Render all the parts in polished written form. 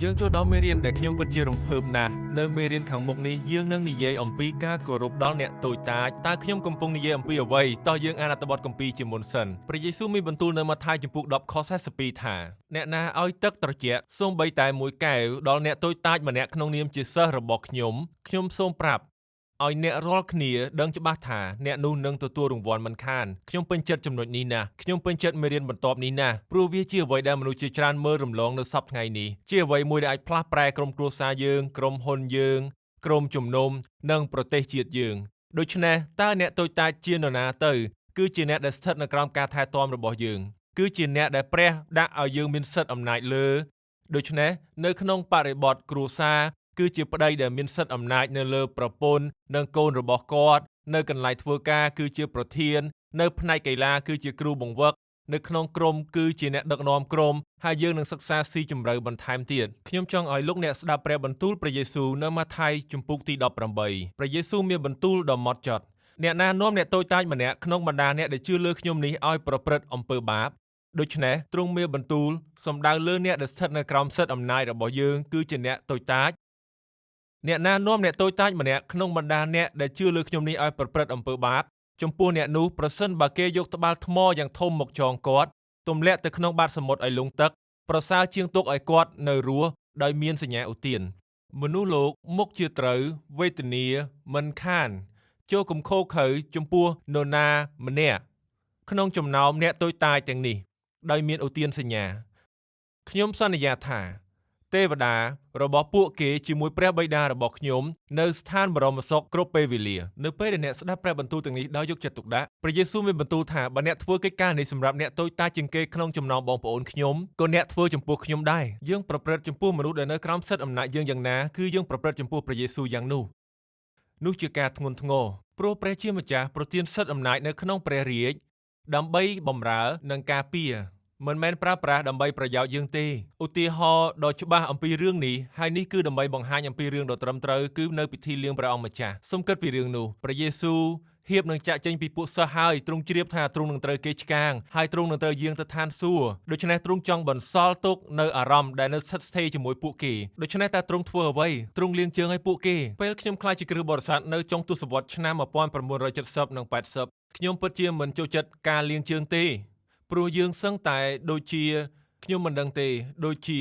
យើងចូលដល់មេរៀនដែលខ្ញុំពិតជារំភើបណាស់នៅមេរៀនខាងមុខនេះយើងនឹងនិយាយអំពីការគោរពដល់អ្នកតូចតាចតើខ្ញុំកំពុងនិយាយអំពីអ្វីតោះយើងអានអត្ថបទគម្ពីរជាមុនសិនព្រះយេស៊ូវមានបន្ទូលនៅម៉ាថាយជំពូក10ខ42ថាអ្នកណាឲ្យទឹកត្រជាក់សូម្បីតែមួយកែវដល់អ្នកតូចតាចម្នាក់ក្នុងនាមជាសិស្សរបស់ខ្ញុំខ្ញុំសូមប្រាប់ឲ្យអ្នករាល់គ្នាដឹងច្បាស់ថាអ្នកនោះនឹងទទួលរង្វាន់មិនខានខ្ញុំពេញចិត្តចំណុចនេះណាស់ខ្ញុំពេញចិត្តមេរៀនបន្ទាប់នេះណាស់ព្រោះវាជាអ្វីដែលមនុស្សជាច្រើនមើលរំលងនៅសប្តាហ៍ថ្ងៃនេះជាអ្វីមួយដែលអាចផ្លាស់ប្រែក្រុមគ្រួសារយើងក្រុមហ៊ុនយើងក្រុមជំនុំនិងប្រទេសជាតិយើងដូច្នេះតើអ្នកតូចតាចជានរណាទៅគឺជាអ្នកដែលស្ថិតនៅក្រោមការថែទាំរបស់យើងគឺជាអ្នកដែលព្រះដាក់ឲ្យយើងមានសិទ្ធិអំណាចលើដូច្នេះនៅក្នុងបរិបទគ្រួសារគឺជាប្តីដែលមានសិទ្ធិអំណាចនៅលើប្រពន្ធនិងកូនរបស់គាត់នៅកន្លែងធ្វើការគឺជាប្រធាននៅផ្នែកកីឡាគឺជាគ្រូបង្វឹកនៅក្នុងក្រុមគឺជាអ្នកដឹកនាំក្រុមហើយយើងនឹងសិក្សាស៊ីជម្រៅបន្ថែមទៀតខ្ញុំចង់ឲ្យលោកអ្នកស្ដាប់ព្រះបន្ទូលព្រះយេស៊ូវនៅម៉ាថាយជំពូកទី18ព្រះយេស៊ូវមានបន្ទូលដ៏ម៉ត់ចត់អ្នកណានាំអ្នកតូចតាចម្នាក់ក្នុងបណ្ដាអ្នកដែលជឿលើខ្ញុំនេះឲ្យប្រព្រឹត្តអំពើបាបដូច្នេះទ្រង់មានបន្ទូលសំដៅលើអ្នកដែលស្ថិតនៅក្រោមសិទ្ធិអំណាចរបស់យើងគឺជាអ្នកតូចតាចអ្នកណានាំអ្នកតូចតាចម្នាក់ក្នុងបណ្ដាអ្នកដែលជឿលើខ្ញុំនេះឲ្យប្រព្រឹត្តអំពើបាបចំពោះអ្នកនោះប្រសិនបើគេយកត្បាល់ថ្មយ៉ាងធំមកចងគាត់ទម្លាក់ទៅក្នុងបាតសមុទ្រឲ្យលង់ទឹកប្រសើរជាងទុកឲ្យគាត់នៅរស់ដោយមានសញ្ញាឧទានមនុស្សលោកមុខជាត្រូវវេទនាមិនខានចូលកុំខូខើចំពោះនរណាម្នាក់ក្នុងចំណោមអ្នកតូចតាចទាំងនេះដោយមានឧទានសញ្ញាខ្ញុំសន្យាថាទេវតារបស់ពួកគេជាមួយព្រះបិតារបស់ខ្ញុំនៅស្ថានបរមសុខគ្រប់ពេលវេលានៅពេលដែលអ្នកស្ដាប់ព្រះបន្ទូលទាំងនេះដោយយកចិត្តទុកដាក់ព្រះយេស៊ូវមានបន្ទូលថាបើអ្នកធ្វើកិច្ចការនេះសម្រាប់អ្នកតូចតាចជាងគេក្នុងចំណោមបងប្អូនខ្ញុំក៏អ្នកធ្វើចំពោះខ្ញុំដែរយើងប្រព្រឹត្តចំពោះមនុស្សដែលនៅក្រោមសិទ្ធិអំណាចយើងយ៉ាងណាគឺយើងប្រព្រឹត្តចំពោះព្រះយេស៊ូវយ៉ាងនោះនោះជាការធ្ងន់ធ្ងរព្រោះព្រះជាម្ចាស់ប្រទានសិទ្ធិអំណាចនៅក្នុងព្រះរាជដើម្បីបម្រើនិងការពារមិនមែនប្រើប្រាស់ដើម្បីប្រយោជន៍យើងទេឧទាហរណ៍ដ៏ច្បាស់អំពីរឿងនេះហើយនេះគឺដើម្បីបង្ហាញអំពីរឿងដ៏ត្រឹមត្រូវគឺនៅពិធីលៀងព្រះអង្គម្ចាស់សូមគិតពីរឿងនោះព្រះយេស៊ូវហៀបនឹងចាក់ចេញពីពួកសិស្សហើយទ្រង់ជ្រាបថាទ្រង់នឹងត្រូវគេឆ្កាងហើយទ្រង់នឹងត្រូវយាងទៅឋានសួគ៌ដូច្នេះទ្រង់ចង់បន្សល់ទុកនៅអារម្មណ៍ដែលនៅស្ថិតស្ថេរជាមួយពួកគេដូច្នេះតើទ្រង់ធ្វើអ្វីទ្រង់លាងជើងឲ្យពួកគេពេលខ្ញុំក្លាយជាគ្រិស្តបរិស័ទនៅចុងទសវត្សរ៍ឆ្នាំ1970និង80ខ្ញុំពិតជាមិនចូលចិត្តការលាងជើងទេព្រោះយើងសឹងតែដូចជាខ្ញុំមិនដឹងទេដូចជា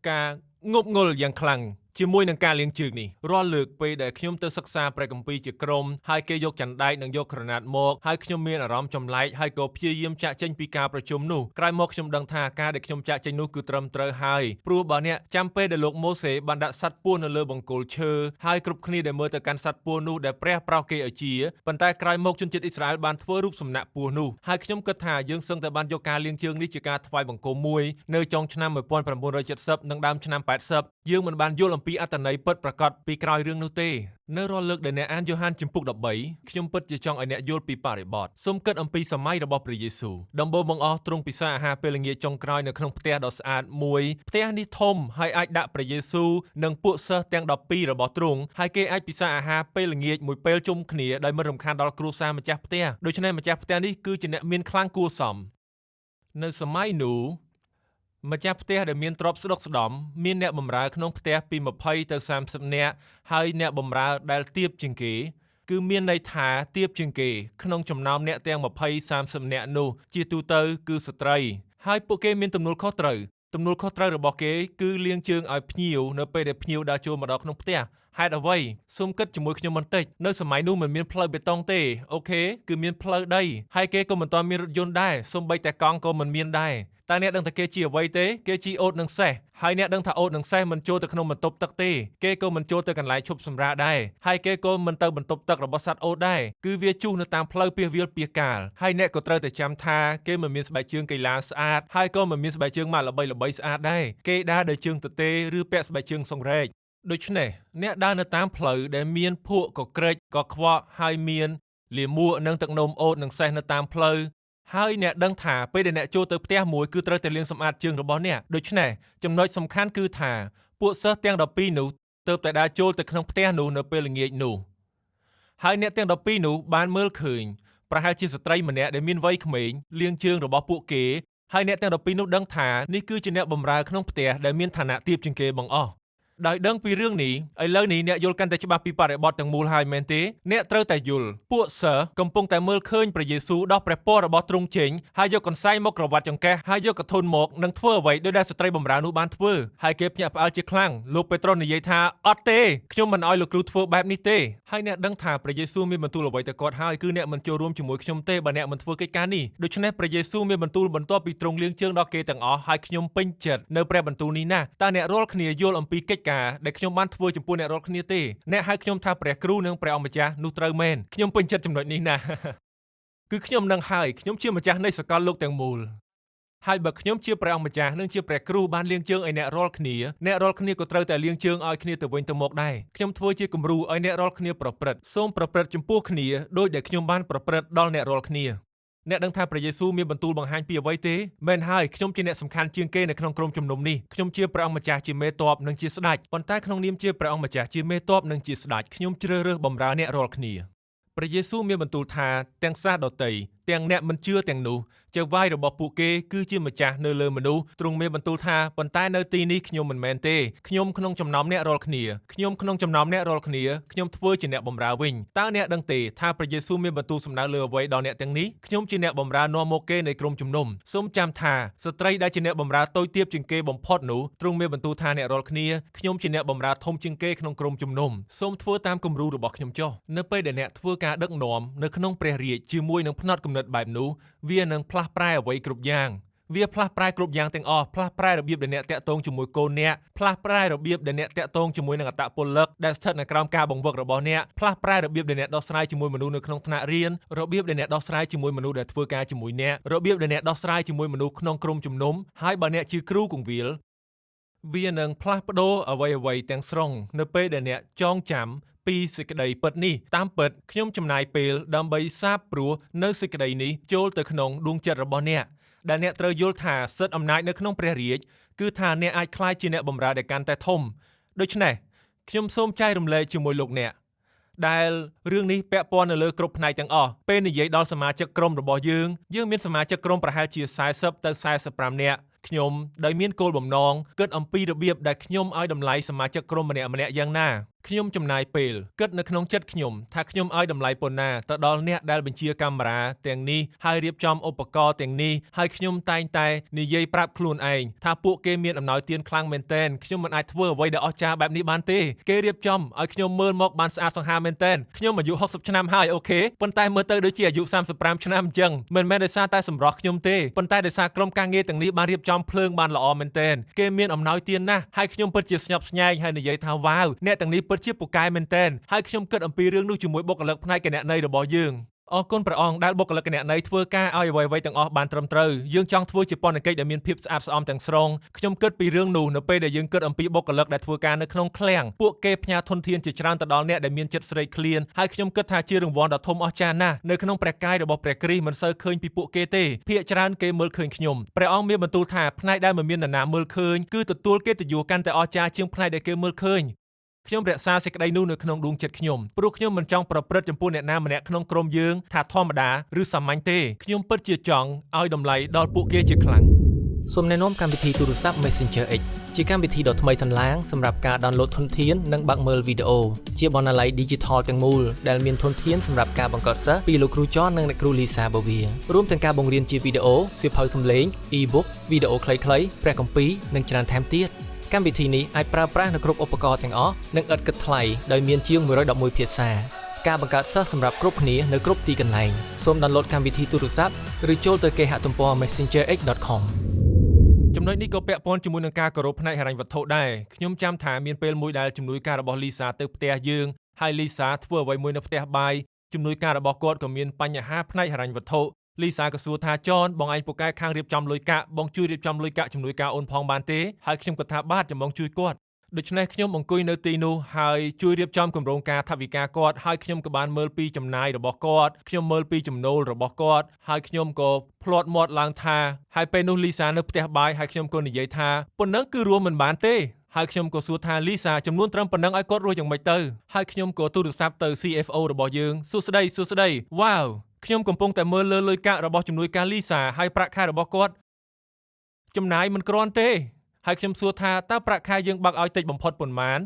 ការងប់ងល់យ៉ាងខ្លាំងជាមួយនឹងការលាងជើងនេះរាល់លើកពេលដែលខ្ញុំទៅសិក្សាព្រះគម្ពីរជាក្រុមហើយគេយកចណ្ដែកនិងយកក្រណាត់មកហើយខ្ញុំមានអារម្មណ៍ចម្លែកហើយក៏ព្យាយាមចាក់ចេញពីការប្រជុំនោះក្រោយមកខ្ញុំដឹងថាការដែលខ្ញុំចាក់ចេញនោះគឺត្រឹមត្រូវហើយព្រោះបើអ្នកចាំពេលដែលលោកម៉ូសេបានដាក់សត្វពស់នៅលើបង្គោលឈើហើយគ្រប់គ្នាដែលមើលទៅកាន់សត្វពស់នោះដែលព្រះប្រោសគេឲ្យជាប៉ុន្តែក្រោយមកជនជាតិអ៊ីស្រាអែលបានធ្វើរូបសំណាកពស់នោះហើយខ្ញុំគិតថាយើងសឹងតែបានយកការលាងជើងនេះជាការថ្វាយបង្គំមួយនៅចុងឆ្នាំ1970និងដើមឆ្នាំ80យើងមិនបានយល់អំពីអត្ថន័យពិតប្រាកដពីក្រោយរឿងនោះទេនៅរាល់លើកដែលអ្នកអានយ៉ូហានជំពូក13ខ្ញុំពិតជាចង់ឲ្យអ្នកយល់ពីបរិបទសូមគិតអំពីសម័យរបស់ព្រះយេស៊ូវដំបូងបង្អស់ទ្រង់ពិសាអាហារពេលល្ងាចចុងក្រោយនៅក្នុងផ្ទះដ៏ស្អាតមួយផ្ទះនេះធំហើយអាចដាក់ព្រះយេស៊ូវនិងពួកសិស្សទាំង12របស់ទ្រង់ហើយគេអាចពិសាអាហារពេលល្ងាចមួយពេលជុំគ្នាដោយមិនរំខានដល់គ្រួសារម្ចាស់ផ្ទះដូច្នេះម្ចាស់ផ្ទះនេះគឺជាអ្នកមានខ្លាំងគួរសមនៅសម័យនោះម្ចាស់ផ្ទះដែលមានទ្រព្យស្ដុកស្ដំមានអ្នកបម្រើក្នុងផ្ទះពី20ទៅ30នាក់ហើយអ្នកបម្រើដែលទាបជាងគេគឺមានន័យថាទាបជាងគេក្នុងចំណោមអ្នកទាំង20 30នាក់នោះជាទូទៅគឺស្ត្រីហើយពួកគេមានទំនួលខុសត្រូវទំនួលខុសត្រូវរបស់គេគឺលាងជើងឲ្យភ្ញៀវនៅពេលដែលភ្ញៀវដើរចូលមកដល់ក្នុងផ្ទះហេតុអ្វីសូមគិតជាមួយខ្ញុំបន្តិចនៅសម័យនោះមិនមានផ្លូវបេតុងទេOK គឺមានផ្លូវដីហើយគេក៏មិនទាន់មានរថយន្តដែរសូម្បីតែកង់ក៏មិនមានដែរតើអ្នកដឹងថាគេជាអ្វីទេគេជិះអូតនិងសេះហើយអ្នកដឹងថាអូតនិងសេះមិនចូលទៅក្នុងបន្ទប់ទឹកទេគេក៏មិនចូលទៅកន្លែងឈប់សម្រាកដែរហើយគេក៏មិនទៅបន្ទប់ទឹករបស់សត្វអូតដែរគឺវាជុះនៅតាមផ្លូវពាសវាលពាសកាលហើយអ្នកក៏ត្រូវតែចាំថាគេមិនមានស្បែកជើងកីឡាស្អាតហើយក៏មិនមានស្បែកជើងម៉ាកល្បីៗស្អាតដែរគេដើរដោយជើងទទេឬពាក់ស្បែកជើងសង្រែកដូច្នេះអ្នកដើរនៅតាមផ្លូវដែលមានភក់កក្រិចកខ្វក់ហើយមានលាមកនិងទឹកនោមអូតនិងសេះនៅតាមផ្លូវហើយអ្នកដឹងថាពេលដែលអ្នកចូលទៅផ្ទះមួយគឺត្រូវតែលាងសម្អាតជើងរបស់អ្នកដូច្នេះចំណុចសំខាន់គឺថាពួកសិស្សទាំង12នោះទើបតែដើរចូលទៅក្នុងផ្ទះនោះនៅពេលល្ងាចនោះហើយអ្នកទាំង12នោះបានមើលឃើញប្រហែលជាស្ត្រីម្នាក់ដែលមានវ័យក្មេងលាងជើងរបស់ពួកគេ ហើយអ្នកទាំង12នោះដឹងថានេះគឺជាអ្នកបម្រើក្នុងផ្ទះដែលមានឋានៈទាបជាងគេបង្អស់ដោយដឹងពីរឿងនេះឥឡូវនេះអ្នកយល់កាន់តែច្បាស់ពីបរិបទទាំងមូលហើយមែនទេអ្នកត្រូវតែយល់ពួកសិស្សកំពុងតែមើលឃើញព្រះយេស៊ូវដោះព្រះពររបស់ទ្រង់ចេញហើយយកកន្សែងមកក្រវាត់ចង្កេះហើយយកកធុនមកនិងធ្វើអ្វីដោយដែលស្ត្រីបម្រើនោះបានធ្វើហើយគេភ្ញាក់ផ្អើលជាខ្លាំងលោកពេត្រុសនិយាយថាអត់ទេខ្ញុំមិនឲ្យលោកគ្រូធ្វើបែបនេះទេហើយអ្នកដឹងថាព្រះយេស៊ូវមានបន្ទូលអ្វីទៅគាត់ហើយគឺអ្នកមិនចូលរួមជាមួយខ្ញុំទេបើអ្នកមិនធ្វើកិច្ចការនេះដូច្នេះព្រះយេស៊ូវមានបន្ទូលបន្ទាប់ពីទ្រង់លាងជើងដល់គេទាំងអស់ហើយខ្ញុំពេញចិត្តនៅព្រះបន្ទូលនេះណាស់តើអ្នករាល់គ្នាយល់អំពីកិច្ចការដែលខ្ញុំបានធ្វើចំពោះអ្នករាល់គ្នាទេអ្នកហៅខ្ញុំថាព្រះគ្រូនិងព្រះអម្ចាស់នោះត្រូវមែនខ្ញុំពេញចិត្តចំណុចនេះណាស់ គឺខ្ញុំនឹងហើយខ្ញុំជាម្ចាស់នៃសកលលោកទាំងមូលហើយបើខ្ញុំជាព្រះអង្គម្ចាស់និងជាព្រះគ្រូបានលាងជើងឲ្យអ្នករាល់គ្នាអ្នករាល់គ្នាក៏ត្រូវតែលាងជើងឲ្យគ្នាទៅវិញទៅមកដែរខ្ញុំធ្វើជាគំរូឲ្យអ្នករាល់គ្នាប្រព្រឹត្តសូមប្រព្រឹត្តចំពោះគ្នាដោយដែលខ្ញុំបានប្រព្រឹត្តដល់អ្នករាល់គ្នាអ្នកដឹងថាព្រះយេស៊ូវមានបន្ទូលបង្ហាញពីអ្វីទេមែនហើយខ្ញុំជាអ្នកសំខាន់ជាងគេនៅក្នុងក្រុមជំនុំនេះខ្ញុំជាព្រះអង្គម្ចាស់ជាមេតបនិងជាស្ដេចប៉ុន្តែក្នុងនាមជាព្រះអង្គម្ចាស់ជាមេតបនិងជាស្ដេចខ្ញុំជ្រើសរើសបម្រើអ្នករាល់គ្នាព្រះយេស៊ូវមានបន្ទូលថាទាំងសាសដទៃទាំងអ្នកមិនជឿទាំងនោះចៅហ្វាយរបស់ពួកគេគឺជាម្ចាស់នៅលើមនុស្សទ្រង់មានបន្ទូលថាប៉ុន្តែនៅទីនេះខ្ញុំមិនមែនទេខ្ញុំក្នុងចំណោមអ្នករាល់គ្នាខ្ញុំក្នុងចំណោមអ្នករាល់គ្នាខ្ញុំធ្វើជាអ្នកបម្រើវិញតើអ្នកដឹងទេថាព្រះយេស៊ូវមានបន្ទូលសំដៅលើអ្វីដល់អ្នកទាំងនេះខ្ញុំជាអ្នកបម្រើនាំមកគេនៃក្រុមជំនុំសូមចាំថាស្ត្រីដែលជាអ្នកបម្រើតូចទាបជាងគេបំផុតនោះទ្រង់មានបន្ទូលថាអ្នករាល់គ្នាខ្ញុំជាអ្នកបម្រើធំជាងគេក្នុងក្រុមជំនុំសូមធ្វើតាមគំរូរបស់ខ្ញុំចុះនៅពេលដែលអ្នកធ្វើការដឹកនាំនៅក្នុងព្រះរាជជាមួយនឹងផ្នត់គំនិតបែបនោះវានឹងផ្លាស់ប្រែអ្វីគ្រប់យ៉ាងវាផ្លាស់ប្រែគ្រប់យ៉ាងទាំងអស់ផ្លាស់ប្រែរបៀបដែលអ្នកតាក់ទងជាមួយកូនអ្នកផ្លាស់ប្រែរបៀបដែលអ្នកតាក់ទងជាមួយនឹងអត្តពលិកដែលស្ថិតនៅក្រោមការបង្វឹករបស់អ្នកផ្លាស់ប្រែរបៀបដែលអ្នកដោះស្រាយជាមួយមនុស្សនៅក្នុងថ្នាក់រៀនរបៀបដែលអ្នកដោះស្រាយជាមួយមនុស្សដែលធ្វើការជាមួយអ្នករបៀបដែលអ្នកដោះស្រាយជាមួយមនុស្សក្នុងក្រុមជំនុំហើយបើអ្នកជាគ្រូគង្វាលវានឹងផ្លាស់ប្ដូរអ្វីៗទាំងស្រុងនៅពេលដែលអ្នកចងចាំពីសេចក្តីពិតនេះតាមពិតខ្ញុំចំណាយពេលដើម្បីសាបព្រោះនៅសេចក្តីនេះចូលទៅក្នុងដួងចិត្តរបស់អ្នកដែលអ្នកត្រូវយល់ថាសិទ្ធិអំណាចនៅក្នុងព្រះរាជគឺថាអ្នកអាចក្លាយជាអ្នកបម្រើដែលកាន់តែធំដូច្នេះខ្ញុំសូមចែករំលែកជាមួយលោកអ្នកដែលរឿងនេះពាក់ព័ន្ធនៅលើគ្រប់ផ្នែកទាំងអស់ពេលនិយាយដល់សមាជិកក្រុមរបស់យើងយើងមានសមាជិកក្រុមប្រហែលជា40ទៅ45នាក់ខ្ញុំដោយមានគោលបំណងគិតអំពីរបៀបដែលខ្ញុំឲ្យតម្លៃសមាជិកក្រុមម្នាក់ៗយ៉ាងណាខ្ញុំចំណាយពេលគិតនៅក្នុងចិត្តខ្ញុំថាខ្ញុំឲ្យតម្លៃប៉ុណ្ណាទៅដល់អ្នកដែលបញ្ជាកាមេរ៉ាទាំងនេះហើយរៀបចំឧបករណ៍ទាំងនេះហើយខ្ញុំតែងតែនិយាយប្រាប់ខ្លួនឯងថាពួកគេមានអំណោយទានខ្លាំងមែនទែនខ្ញុំមិនអាចធ្វើអ្វីដែលអស្ចារ្យបែបនេះបានទេគេរៀបចំឲ្យខ្ញុំមើលមកបានស្អាតសង្ហាមែនទែនខ្ញុំអាយុ60ឆ្នាំហើយ okay ប៉ុន្តែមើលទៅដូចជាអាយុ35ឆ្នាំអញ្ចឹងមិនមែនដោយសារតែសម្រស់ខ្ញុំទេប៉ុន្តែដោយសារក្រុមការងារទាំងនេះបានរៀបចំភ្លើងបានល្អមែនទែនគេមានអំណោយទានណាស់ហើយខ្ញុំពិតជាស្ញប់ស្ញែងហើយនិយាយថាវ៉ាវអ្នកទាំងនេះពិតជាពូកែមែនទែនហើយខ្ញុំគិតអំពីរឿងនោះជាមួយបុគ្គលិកផ្នែកគណនេយ្យរបស់យើងអរគុណព្រះអង្គដែលបុគ្គលិកគណនេយ្យធ្វើការឲ្យអ្វីៗទាំងអស់បានត្រឹមត្រូវយើងចង់ធ្វើជាព័ន្ធកិច្ចដែលមានភាពស្អាតស្អំទាំងស្រុងខ្ញុំគិតពីរឿងនោះនៅពេលដែលយើងគិតអំពីបុគ្គលិកដែលធ្វើការនៅក្នុងឃ្លាំងពួកគេផ្ញើធនធានជាច្រើនទៅដល់អ្នកដែលមានចិត្តស្រេកឃ្លានហើយខ្ញុំគិតថាជារង្វាន់ដ៏ធំអស្ចារ្យណាស់នៅក្នុងព្រះកាយរបស់ព្រះគ្រីស្ទមិនសូវឃើញពីពួកគេទេភាគច្រើនគេមើលឃើញខ្ញុំព្រះអង្គមានបន្ទូលថាផ្នែកដែលមិនមាននរណាមើលឃើញគឺទទួលកិត្តិយសកាន់តែអស្ចារ្យជាងផ្នែកដែលគេមើលឃើញខ្ញុំរក្សាសេចក្តីនោះនៅក្នុងដួងចិត្តខ្ញុំព្រោះខ្ញុំមិនចង់ប្រព្រឹត្តចំពោះអ្នកណាម្នាក់ក្នុងក្រុមយើងថាធម្មតាឬសាមញ្ញទេខ្ញុំពិតជាចង់ឲ្យតម្លៃដល់ពួកគេជាខ្លាំង សូមណែនាំកម្មវិធីទូរស័ព្ទ Messenger X ជាកម្មវិធីដ៏ថ្មីសន្លាងសម្រាប់ការ download ធនធាននិងបើកមើលវីដេអូជាបណ្ណាល័យ Digital ទាំងមូលដែលមានធនធានសម្រាប់ការបង្កើតសិស្សពីលោកគ្រូចននិងអ្នកគ្រូលីសាបូវីរួមទាំងការបង្រៀនជាវីដេអូសៀវភៅសំឡេង e-book វីដេអូខ្លីៗព្រះគម្ពីរនិងច្រើនថែមទៀតកម្មវិធីនេះអាចប្រើប្រាស់នៅគ្រប់ឧបករណ៍ទាំងអស់និងឥតគិតថ្លៃដោយមានជាង111ភាសាការបង្កើតសិស្សសម្រាប់គ្រប់គ្នានៅគ្រប់ទីកន្លែងសូម download កម្មវិធីទូរស័ព្ទឬចូលទៅគេហទំព័រ messengerx.com ចំណុចនេះក៏ពាក់ព័ន្ធជាមួយនឹងការគោរពផ្នែកហិរញ្ញវត្ថុដែរខ្ញុំចាំថាមានពេលមួយដែលជំនួយការរបស់លីសាទៅផ្ទះយើងហើយលីសាធ្វើអ្វីមួយនៅផ្ទះបាយជំនួយការរបស់គាត់ក៏មានបញ្ហាផ្នែកហិរញ្ញវត្ថុលីសាក៏សួរថាចនបងឯងពូកែខាងរៀបចំលុយកាក់បងជួយរៀបចំលុយកាក់ជំនួយការអូនផងបានទេហើយខ្ញុំក៏ថាបាទចាំបងជួយគាត់ដូច្នេះខ្ញុំអង្គុយនៅទីនោះហើយជួយរៀបចំគម្រោងការថវិកាគាត់ហើយខ្ញុំក៏បានមើលពីចំណាយរបស់គាត់ខ្ញុំមើលពីចំណូលរបស់គាត់ហើយខ្ញុំក៏ភ្លាត់មាត់ឡើងថាហើយពេលនោះលីសានៅផ្ទះបាយហើយខ្ញុំក៏និយាយថាប៉ុណ្ណឹងគឺរួមមិនបានទេហើយខ្ញុំក៏សួរថាលីសាចំនួនត្រឹមប៉ុណ្ណឹងឲ្យគាត់រស់យ៉ាងម៉េចទៅហើយខ្ញុំក៏ទូរស័ព្ទទៅ CFO របស់យើងសួស្តីសួស្តីវ៉ាវខ្ញុំកំពុងតែមើលលើលុយកាក់របស់ជំនួយការលីសាហើយប្រាក់ខែរបស់គាត់ ចំណាយមិនគ្រាន់ទេហើយខ្ញុំសួរថាតើប្រាក់ខែយើងបើកឲ្យតិចបំផុតប៉ុន្មាន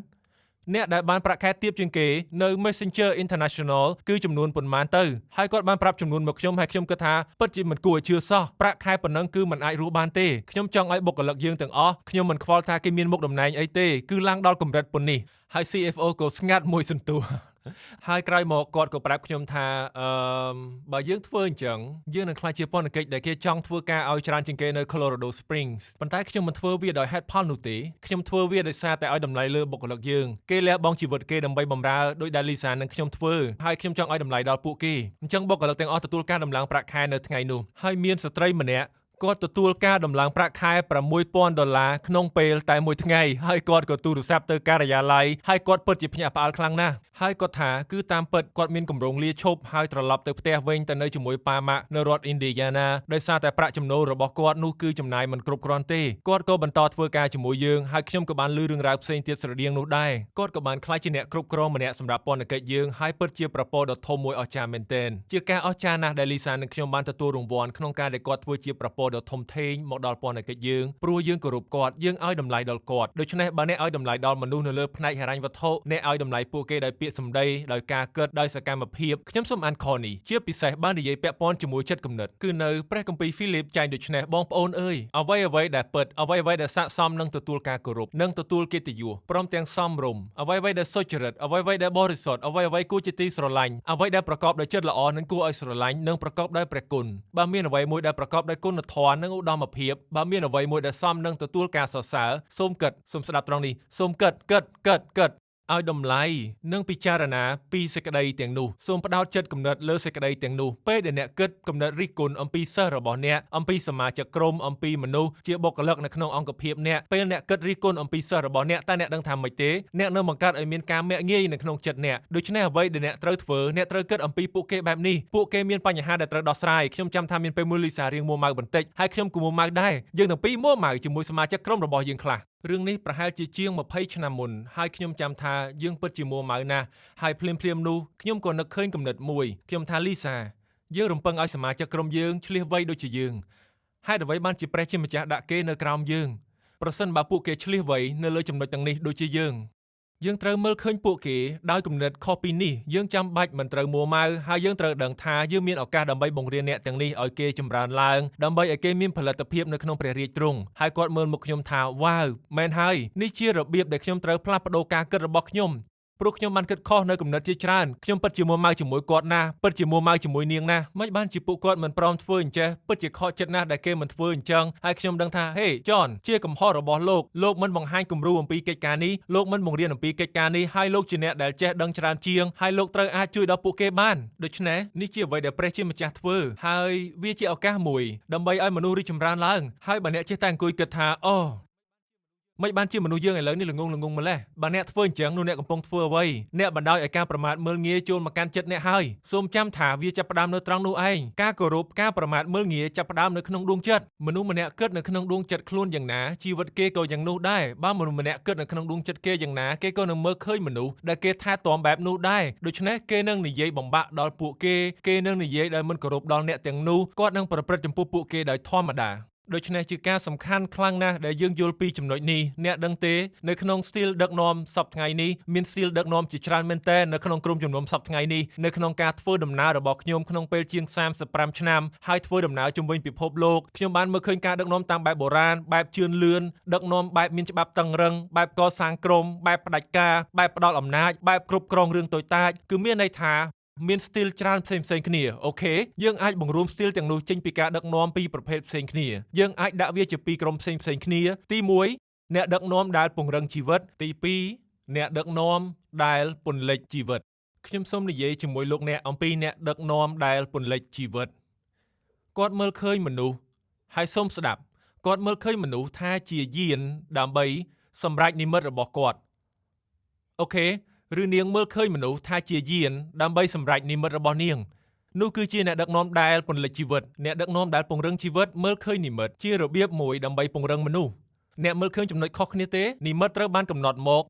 អ្នកដែលបានប្រាក់ខែទាបជាងគេនៅ Messenger International គឺចំនួនប៉ុន្មានទៅហើយគាត់បានប្រាប់ចំនួនមកខ្ញុំហើយខ្ញុំគិតថាពិតជាមិនគួរឲ្យជឿសោះប្រាក់ខែប៉ុណ្ណឹងគឺមិនអាចរស់បានទេខ្ញុំចង់ឲ្យបុគ្គលិកយើងទាំងអស់ខ្ញុំមិនខ្វល់ថាគេមានមុខតំណែងអីទេគឺឡើងដល់កម្រិតប៉ុននេះហើយ CFO ក៏ស្ងាត់មួយសន្ទុះហើយក្រោយមកគាត់ក៏ប្រាប់ខ្ញុំថាអឺបើយើងធ្វើអញ្ចឹងយើងនឹងក្លាយជាពន្ធកិច្ចដែលគេចង់ធ្វើការឲ្យច្រើនជាងគេនៅ Colorado Springs ប៉ុន្តែខ្ញុំមិនធ្វើវាដោយហេតុផលនោះទេខ្ញុំធ្វើវាដោយសារតែឲ្យតម្លៃលើបុគ្គលិកយើងគេលះបង់ជីវិតគេដើម្បីបម្រើដោយដែលលីសានិងខ្ញុំធ្វើហើយខ្ញុំចង់ឲ្យតម្លៃដល់ពួកគេអញ្ចឹងបុគ្គលិកទាំងអស់ទទួលការដំឡើងប្រាក់ខែនៅថ្ងៃនោះហើយមានស្ត្រីម្នាក់គាត់ទទួលការដំឡើងប្រាក់ខែ6000ដុល្លារក្នុងពេលតែមួយថ្ងៃហើយគាត់ក៏ទូរស័ព្ទទៅការិយាល័យហើយគាត់ពិតជាភ្ញាក់ផ្អើលខ្លាំងណាស់ហើយគាត់ថាគឺតាមពិតគាត់មានគម្រោងលាឈប់ហើយត្រឡប់ទៅផ្ទះវិញទៅនៅជាមួយប៉ាម៉ាក់នៅរដ្ឋ Indiana ដោយសារតែប្រាក់ចំណូលរបស់គាត់នោះគឺចំណាយមិនគ្រប់គ្រាន់ទេគាត់ក៏បន្តធ្វើការជាមួយយើងហើយខ្ញុំក៏បានឮរឿងរ៉ាវផ្សេងទៀតស្រដៀងនោះដែរគាត់ក៏បានក្លាយជាអ្នកគ្រប់គ្រងម្នាក់សម្រាប់ពន្ធកិច្ចយើងហើយពិតជាប្រពរដ៏ធំមួយអស្ចារ្យមែនទែនជាការអស្ចារ្យណាស់ដែលលីសានិងខ្ញុំបានទទួលរង្វាន់ក្នុងការដែលគាត់ធ្វើជាប្រពរដ៏ធំធេងមកដល់ពន្ធកិច្ចយើងព្រោះយើងគោរពគាត់យើងឲ្យតម្លៃដល់គាត់ដូច្នេះបើអ្នកឲ្យតម្លៃដល់មនុស្សនៅលើផ្នែកហិរញ្ញវត្ថុអ្នកឲ្យតម្លៃពួកគេដោយពាក្យសម្ដីដោយការគិតដោយសកម្មភាពខ្ញុំសូមអានខនេះជាពិសេសបាននិយាយពាក់ព័ន្ធជាមួយចិត្តគំនិតគឺនៅព្រះគម្ពីរហ្វីលីបចែងដូច្នេះបងប្អូនអើយអ្វីអ្វីដែលពិតអ្វីអ្វីដែលស័ក្តិសមនឹងទទួលការគោរពនិងទទួលកិត្តិយសព្រមទាំងសមរម្យអ្វីអ្វីដែលសុចរិតអ្វីអ្វីដែលបរិសុទ្ធអ្វីអ្វីគួរជាទីស្រឡាញ់អ្វីដែលប្រកបដោយចិត្តល្អនិងគួរឲ្យស្រឡាញ់និងប្រកបដោយព្រះគុណបើមានអ្វីមួយដែលប្រកបដោយគុណធម៌និងឧត្តមភាពបើមានអ្វីមួយដែលសមនឹងទទួលការសរសើរសូមគិតសូមស្ដាប់ត្រង់នេះសូមគិតគិតគិតគិតឲ្យតម្លៃនិងពិចារណាពីសេចក្តីទាំងនោះសូមផ្ដោតចិត្តគំនិតលើសេចក្តីទាំងនោះពេលដែលអ្នកគិតគំនិតរិះគន់អំពីសិស្សរបស់អ្នកអំពីសមាជិកក្រុមអំពីមនុស្សជាបុគ្គលិកនៅក្នុងអង្គភាពអ្នកពេលអ្នកគិតរិះគន់អំពីសិស្សរបស់អ្នកតើអ្នកដឹងថាម៉េចទេអ្នកនឹងបង្កើតឲ្យមានការមាក់ងាយនៅក្នុងចិត្តអ្នកដូច្នេះអ្វីដែលអ្នកត្រូវធ្វើអ្នកត្រូវគិតអំពីពួកគេបែបនេះពួកគេមានបញ្ហាដែលត្រូវដោះស្រាយខ្ញុំចាំថាមានពេលមួយលីសារៀងមួម៉ៅបន្តិចហើយខ្ញុំក៏មួម៉ៅដែរយើងទាំងពីរមួម៉ៅជាមួយសមាជិកក្រុមរបស់យើងខ្លះរឿងនេះប្រហែលជាជាង20ឆ្នាំមុនហើយខ្ញុំចាំថាយើងពិតជាមួម៉ៅណាស់ហើយភ្លាមភ្លាមនោះខ្ញុំក៏នឹកឃើញគំនិតមួយខ្ញុំថាលីសាយើងរំពឹងឲ្យសមាជិកក្រុមយើងឆ្លៀសវៃដូចជាយើងហេតុអ្វីបានជាព្រះជាម្ចាស់ដាក់គេនៅក្រោមយើងប្រសិនបើពួកគេឆ្លៀសវៃនៅលើចំណុចទាំងនេះដូចជាយើងយើងត្រូវមើលឃើញពួកគេដោយគំនិតខុសពីនេះយើងចាំបាច់មិនត្រូវមួម៉ៅហើយយើងត្រូវដឹងថាយើងមានឱកាសដើម្បីបង្រៀនអ្នកទាំងនេះឲ្យគេចម្រើនឡើងដើម្បីឲ្យគេមានផលិតភាពនៅក្នុងព្រះរាជទ្រង់ហើយគាត់មើលមកខ្ញុំថាវ៉ាវមែនហើយនេះជារបៀបដែលខ្ញុំត្រូវផ្លាស់ប្ដូរការគិតរបស់ខ្ញុំព្រោះខ្ញុំបានគិតខុសនៅគំនិតជាច្រើនខ្ញុំពិតជាមួម៉ៅជាមួយគាត់ណាស់ពិតជាមួម៉ៅជាមួយនាងណាស់មិនបានជាពួកគាត់មិនព្រមធ្វើអញ្ចេះពិតជាខកចិត្តណាស់ដែលគេមិនធ្វើអញ្ចឹងហើយខ្ញុំដឹងថាហេចនជាកំហុសរបស់លោកលោកមិនបង្ហាញគំរូអំពីកិច្ចការនេះលោកមិនបង្រៀនអំពីកិច្ចការនេះហើយលោកជាអ្នកដែលចេះដឹងច្រើនជាងហើយលោកត្រូវអាចជួយដល់ពួកគេបានដូច្នេះនេះជាអ្វីដែលព្រះជាម្ចាស់ធ្វើហើយវាជាឱកាសមួយដើម្បីឲ្យមនុស្សរីកចម្រើនឡើងហើយបើអ្នកចេះតែអង្គុយគិតថាអូមិនបានជាមនុស្សយើងឥឡូវនេះល្ងងល្ងងម្លេះបើអ្នកធ្វើអញ្ចឹងនោះអ្នកកំពុងធ្វើអ្វីអ្នកបណ្ដោយឲ្យការប្រមាថមើលងាយចូលមកកាន់ចិត្តអ្នកហើយសូមចាំថាវាចាប់ផ្ដើមនៅត្រង់នោះឯងការគោរពការប្រមាថមើលងាយចាប់ផ្ដើមនៅក្នុងដួងចិត្តមនុស្សម្នាក់គិតនៅក្នុងដួងចិត្តខ្លួនយ៉ាងណាជីវិតគេក៏យ៉ាងនោះដែរបើមនុស្សម្នាក់គិតនៅក្នុងដួងចិត្តគេយ៉ាងណាគេក៏នឹងមើលឃើញមនុស្សដែលគេថែទាំបែបនោះដែរដូច្នេះគេនឹងនិយាយបំបាក់ដល់ពួកគេគេនឹងនិយាយដោយមិនគោរពដល់អ្នកទាំងនោះគាត់នឹងប្រព្រឹត្តចំពោះពួកគេដោយធម្មតាដូច្នេះជាការសំខាន់ខ្លាំងណាស់ដែលយើងយល់ពីចំណុចនេះអ្នកដឹងទេនៅក្នុងស្ទីលដឹកនាំសប្តាហ៍ថ្ងៃនេះមានស្ទីលដឹកនាំជាច្រើនមែនទែននៅក្នុងក្រុមជំនុំសប្តាហ៍ថ្ងៃនេះនៅក្នុងការធ្វើដំណើររបស់ខ្ញុំក្នុងពេលជាង35ឆ្នាំហើយធ្វើដំណើរជុំវិញពិភពលោកខ្ញុំបានមើលឃើញការដឹកនាំតាមបែបបុរាណបែបជឿនលឿនដឹកនាំបែបមានច្បាប់តឹងរឹងបែបកសាងក្រុមបែបផ្ដាច់ការបែបផ្ដល់អំណាចបែបគ្រប់គ្រងរឿងតូចតាចគឺមានន័យថាមានស្ទីលច្រើនផ្សេងផ្សេងគ្នាOK យើងអាចបង្រួមស្ទីលទាំងនោះចេញពីការដឹកនាំពីរប្រភេទផ្សេងគ្នាយើងអាចដាក់វាជាពីរក្រុមផ្សេងផ្សេងគ្នាទី1អ្នកដឹកនាំដែលពង្រឹងជីវិតទី2អ្នកដឹកនាំដែលពន្លិចជីវិតខ្ញុំសូមនិយាយជាមួយលោកអ្នកអំពីអ្នកដឹកនាំដែលពន្លិចជីវិតគាត់មើលឃើញមនុស្សហើយសូមស្ដាប់គាត់មើលឃើញមនុស្សថាជាយានដើម្បីសម្រេចនិមិត្តរបស់គាត់OK ឬនាងមើលឃើញមនុស្សថាជាយានដើម្បីសម្រេចនិមិត្តរបស់នាងនោះគឺជាអ្នកដឹកនាំដែលពន្លិចជីវិតអ្នកដឹកនាំដែលពង្រឹងជីវិតមើលឃើញនិមិត្តជារបៀបមួយដើម្បីពង្រឹងមនុស្សអ្នកមើលឃើញចំណុចខុសគ្នាទេនិមិត្តត្រូវបានកំណត់មក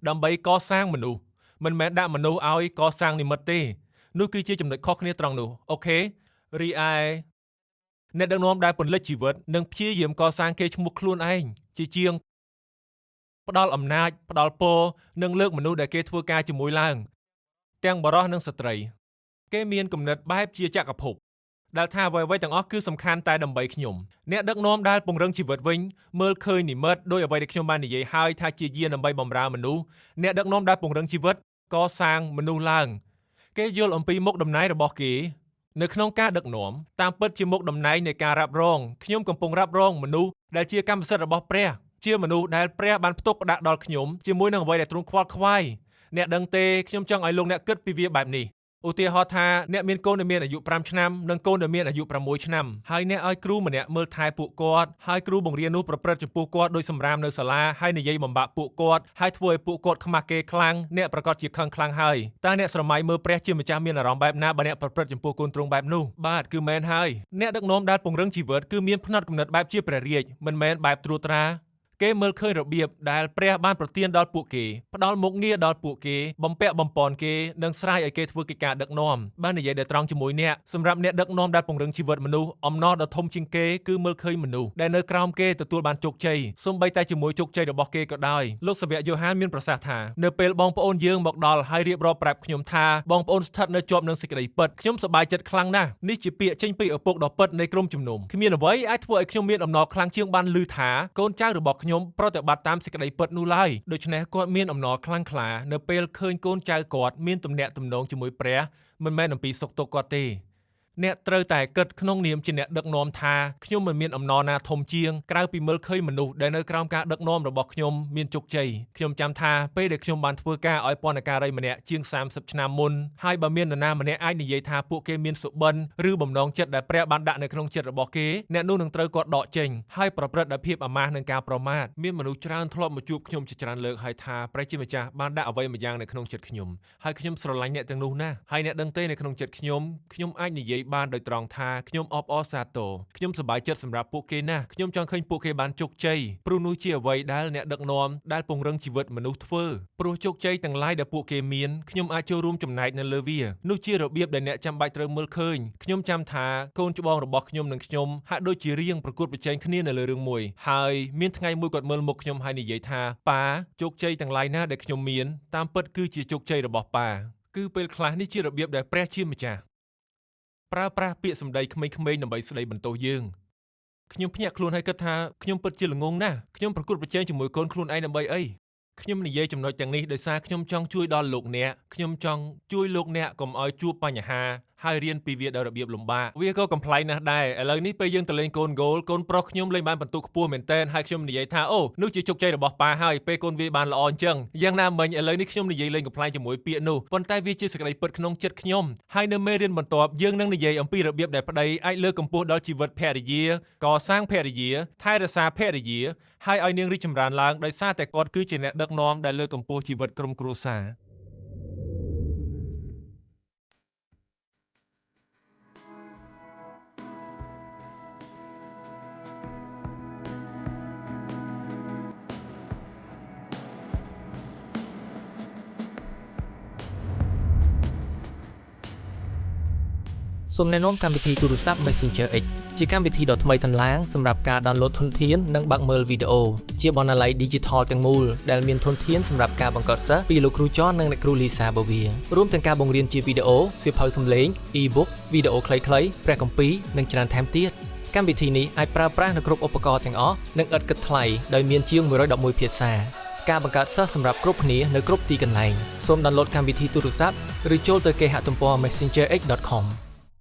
ដើម្បីកសាងមនុស្សមិនមែនដាក់មនុស្សឲ្យកសាងនិមិត្តទេនោះគឺជាចំណុចខុសគ្នាត្រង់នោះOK រីឯ អ្នកដឹកនាំដែលពន្លិចជីវិតនិងព្យាយាមកសាងកេរ្តិ៍ឈ្មោះខ្លួនឯងជាជាងផ្ដល់អំណាចផ្ដល់ពរនិងលើកមនុស្សដែលគេធ្វើការជាមួយឡើងទាំងបុរសនិងស្ត្រីគេមានគំនិតបែបជាចក្រភពដែលថាអ្វីៗទាំងអស់គឺសំខាន់តែដើម្បីខ្ញុំអ្នកដឹកនាំដែលពង្រឹងជីវិតវិញមើលឃើញនិមិត្តដោយអ្វីដែលខ្ញុំបាននិយាយហើយថាជាយានដើម្បីបម្រើមនុស្សអ្នកដឹកនាំដែលពង្រឹងជីវិតកសាងមនុស្សឡើងគេយល់អំពីមុខតំណែងរបស់គេនៅក្នុងការដឹកនាំតាមពិតជាមុខតំណែងនៃការរ៉ាប់រងខ្ញុំកំពុងរ៉ាប់រងមនុស្សដែលជាកម្មសិទ្ធិរបស់ព្រះជាមនុស្សដែលព្រះបានផ្ទុកផ្ដាក់ដល់ខ្ញុំជាមួយនឹងអ្វីដែលទ្រង់ខ្វល់ខ្វាយអ្នកដឹងទេខ្ញុំចង់ឲ្យលោកអ្នកគិតពីវាបែបនេះឧទាហរណ៍ថាអ្នកមានកូនដែលមានអាយុ5ឆ្នាំនិងកូនដែលមានអាយុ6ឆ្នាំហើយអ្នកឲ្យគ្រូម្នាក់មើលថែពួកគាត់ហើយគ្រូបង្រៀននោះប្រព្រឹត្តចំពោះគាត់ដោយសម្រាមនៅសាលាហើយនិយាយបំបាក់ពួកគាត់ហើយធ្វើឲ្យពួកគាត់ខ្មាស់គេខ្លាំងអ្នកប្រកាសជាខឹងខ្លាំងហើយតើអ្នកស្រមៃមើលព្រះជាម្ចាស់មានអារម្មណ៍បែបណាបើអ្នកប្រព្រឹត្តចំពោះកូនទ្រង់បែបនោះបាទគឺមែនហើយអ្នកដឹកនាំដែលពង្រឹងជីវិតគឺមានផ្នត់គំនិតបែបជាព្រះរាជមិនមែនបែបត្រួតត្រាគេមើលឃើញរបៀបដែលព្រះបានប្រទានដល់ពួកគេផ្ដល់មុខងារដល់ពួកគេបំពាក់បំពន់គេនិងស្រាយឲ្យគេធ្វើកិច្ចការដឹកនាំបាននិយាយដោយត្រង់ជាមួយអ្នកសម្រាប់អ្នកដឹកនាំដែលពង្រឹងជីវិតមនុស្សអំណរដ៏ធំជាងគេគឺមើលឃើញមនុស្សដែលនៅក្រោមគេទទួលបានជោគជ័យសូម្បីតែជាមួយជោគជ័យរបស់គេក៏ដោយលោកសាវកយ៉ូហានមានប្រសាសន៍ថានៅពេលបងប្អូនយើងមកដល់ហើយរៀបរាប់ប្រាប់ខ្ញុំថាបងប្អូនស្ថិតនៅជាប់នឹងសេចក្តីពិតខ្ញុំសប្បាយចិត្តខ្លាំងណាស់នេះជាពាក្យចេញពីឪពុកដ៏ពិតនៃក្រុមជំនុំគ្មានអ្វីអាចធ្វើឲ្យខ្ញុំមានអំណរខ្លាំងជាងបានឮថាកូនចៅរបស់ខ្ញុំប្រតិបត្តិតាមសេចក្តីពិតនោះឡើយដូច្នេះគាត់មានអំណរខ្លាំងក្លានៅពេលឃើញកូនចៅគាត់មានទំនាក់ទំនងជាមួយព្រះមិនមែនអំពីសុខទុក្ខគាត់ទេអ្នកត្រូវតែគិតក្នុងនាមជាអ្នកដឹកនាំថាខ្ញុំមិនមានអំណរណាធំជាងក្រៅពីមើលឃើញមនុស្សដែលនៅក្រោមការដឹកនាំរបស់ខ្ញុំមានជោគជ័យខ្ញុំចាំថាពេលដែលខ្ញុំបានធ្វើការឲ្យព័ន្ធការីម្នាក់ជាង30ឆ្នាំមុនហើយបើមាននរណាម្នាក់អាចនិយាយថាពួកគេមានសុបិនឬបំណងចិត្តដែលព្រះបានដាក់នៅក្នុងចិត្តរបស់គេអ្នកនោះនឹងត្រូវគាត់ដកចេញហើយប្រព្រឹត្តដោយភាពអាម៉ាស់និងការប្រមាថមានមនុស្សច្រើនធ្លាប់មកជួបខ្ញុំជាច្រើនលើកហើយថាព្រះជាម្ចាស់បានដាក់អ្វីម្យ៉ាងនៅក្នុងចិត្តខ្ញុំហើយខ្ញុំស្រឡាញ់អ្នកទាំងនោះណាស់ហើយអ្នកដឹងទេនៅក្នុងចិត្តខ្ញុំខ្ញុំអាចនិយាយបានដោយត្រង់ថាខ្ញុំអបអរសាទរខ្ញុំសប្បាយចិត្តសម្រាប់ពួកគេណាស់ខ្ញុំចង់ឃើញពួកគេបានជោគជ័យព្រោះនោះជាអ្វីដែលអ្នកដឹកនាំដែលពង្រឹងជីវិតមនុស្សធ្វើព្រោះជោគជ័យទាំងឡាយដែលពួកគេមានខ្ញុំអាចចូលរួមចំណែកនៅលើវានោះជារបៀបដែលអ្នកចាំបាច់ត្រូវមើលឃើញខ្ញុំចាំថាកូនច្បងរបស់ខ្ញុំនិងខ្ញុំហាក់ដូចជារៀងប្រកួតប្រជែងគ្នានៅលើរឿងមួយហើយមានថ្ងៃមួយគាត់មើលមុខខ្ញុំហើយនិយាយថាប៉ាជោគជ័យទាំងឡាយណាដែលខ្ញុំមានតាមពិតគឺជាជោគជ័យរបស់ប៉ាគឺពេលខ្លះនេះជារបៀបដែលព្រះជាម្ចាស់ប្រើប្រាស់ពាក្យសម្ដីក្មេងៗដើម្បីស្ដីបន្ទោសយើងខ្ញុំភ្ញាក់ខ្លួនហើយគិតថាខ្ញុំពិតជាល្ងង់ណាស់ខ្ញុំប្រកួតប្រជែងជាមួយកូនខ្លួនឯងដើម្បីអីខ្ញុំនិយាយចំណុចទាំងនេះដោយសារខ្ញុំចង់ជួយដល់លោកអ្នកខ្ញុំចង់ជួយលោកអ្នកកុំឲ្យជួបបញ្ហាហើយរៀនពីវាដោយរបៀបលំបាកវាក៏កំប្លែងណាស់ដែរឥឡូវនេះពេលយើងទៅលេងកូនហ្គោលកូនប្រុសខ្ញុំលេងបានពិន្ទុខ្ពស់មែនទែនហើយខ្ញុំនិយាយថាអូនោះជាជោគជ័យរបស់ប៉ាហើយពេលកូនវាបានល្អអញ្ចឹងយ៉ាងណាមិញឥឡូវនេះខ្ញុំនិយាយលេងកំប្លែងជាមួយពាក្យនោះប៉ុន្តែវាជាសេចក្តីពិតក្នុងចិត្តខ្ញុំហើយនៅមេរៀនបន្ទាប់យើងនឹងនិយាយអំពីរបៀបដែលប្តីអាចលើកកម្ពស់ដល់ជីវិតភរិយាកសាងភរិយាថែរក្សាភរិយាហើយឲ្យនាងរីកចម្រើនឡើងដោយសារតែគាត់គឺជាអ្នកដឹកនាំដែលលើកកម្ពស់ជីវិតក្រុមគ្រួសារ សូមណែនាំកម្មវិធីទូរស័ព្ទ Messenger X ជាកម្មវិធីដ៏ថ្មីសន្លាងសម្រាប់ការ download ធនធាននិងបើកមើលវីដេអូជាបណ្ណាល័យ Digital ទាំងមូលដែលមានធនធានសម្រាប់ការបង្កើតសិស្សពីលោកគ្រូចននិងអ្នកគ្រូលីសាបូវៀរួមទាំងការបង្រៀនជាវីដេអូសៀវភៅសំឡេង e-book វីដេអូខ្លីៗព្រះគម្ពីរនិងច្រើនថែមទៀតកម្មវិធីនេះអាចប្រើប្រាស់នៅគ្រប់ឧបករណ៍ទាំងអស់និងឥតគិតថ្លៃដោយមានជាង111ភាសាការបង្កើតសិស្សសម្រាប់គ្រប់គ្នានៅគ្រប់ទីកន្លែងសូម download កម្មវិធីទូរស័ព្ទឬចូលទៅគេហទំព័រ messengerx.com។